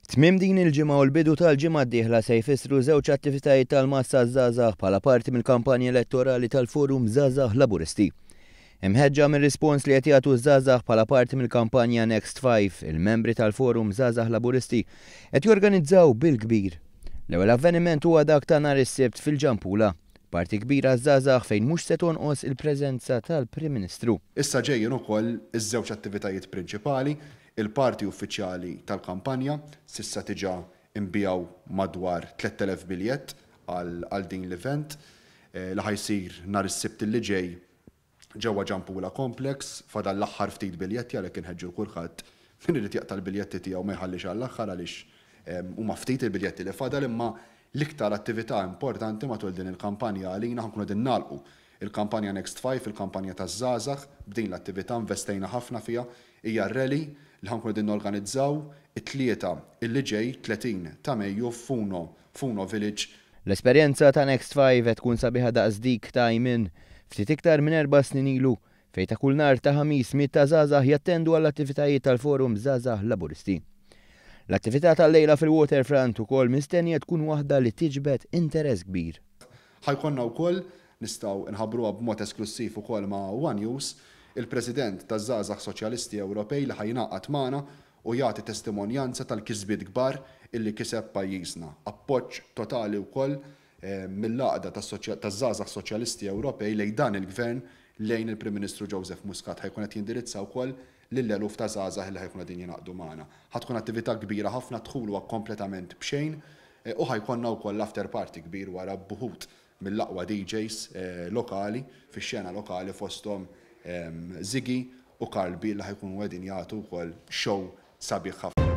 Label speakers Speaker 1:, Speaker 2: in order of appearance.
Speaker 1: Tmiem din il-ġimgħa u l-bidu tal-ġimgħa d-dieħla se jfissru żewġ attivitajiet tal-massa għaż-żgħażagħ bħala parti mill-kampanja elettorali tal-Forum Żgħażagħ Laburisti. Imħeġġa mir-rispons li qed jagħtu ż-żgħażagħ bħala parti mill-kampanja Next Five, il-membri tal-Forum Żgħażagħ Laburisti qed jorganizzaw bil-kbir. L-ewwel avveniment huwa dak ta' nhar is-Sibt fil-Ġampula. Party kbira għaż-żgħażagħ fejn mhux se tonqos il-preżenza tal-Prim Ministru.
Speaker 2: Issa ġejjin ukoll iż-żewġ attivitajiet prinċipali, Il-parti uffiċjali tal-kampanja, s'issa diġà nbiegħu madwar 3,000 biljett għal din l-event li ħa jsir nhar is-Sibt li ġej ġewwa Ġampula Complex. Fadal l-aħħar ftit biljetti għalhekk inħeġġu 'l kulħadd min irid jaqta' l-biljetti tiegħu ma jħallix għall-aħħar għaliex huma ftit il-biljetti li fadal imma l-iktar attività importanti matul din il-kampanja għalina ħa nkunu qegħdin nagħlqu il-kampanja Next Five, il-kampanja taż-żgħażagħ, b'din l-attività investejna ħafna fiha Hija r-rally li ħa nkunu qegħdin norganizzaw it-Tlieta illi ġej, 30 ta' Mejju f'Funo, Funo Village.
Speaker 1: L-esperjenza ta' Next Five qed tkun sabiħa daqs dik ta' Aymin ftit iktar minn 4 snin ilu, fejn ta' kull nhar ta' Ħamis miet ta' żgħażagħ jattendu għall-attivitajiet tal-Forum Żgħażagħ Laburisti. L-attività tal-lejla fil-Waterfront ukoll mistennija tkun waħda li tiġbed interess kbir.
Speaker 2: Ħa jkollna wkoll, nistgħu nħabbruha b'mod esklussiv ukoll ma' one News, il-President taż-Żgħażagħ Soċjalisti Ewropej li ħa jingħaqad magħna u jagħti testimonjanza tal-kisbiet kbar illi kiseb pajjiżna. Appoġġ totali wkoll mill-Għaqda taż-Żgħażagħ Soċjalisti Ewropej lejn dan il-Gvern, lejn il-Prim Ministru Joseph Muscat. Ħa jkun qed jindirizza wkoll lill-eluf ta' żgħażagħ illi ħa jkunu qegħdin jingħaqdu magħna. Ħa tkun attività kbira ħafna, d-dħul huwa kompletament b'xejn u ħa jkollna wkoll after party kbir wara b'uħud mill-aqwa DJs lokali fix-xena lokali fosthom Ziggy u Karl B li ħa jkunu qegħdin jagħtu wkoll show sabiħ ħafna.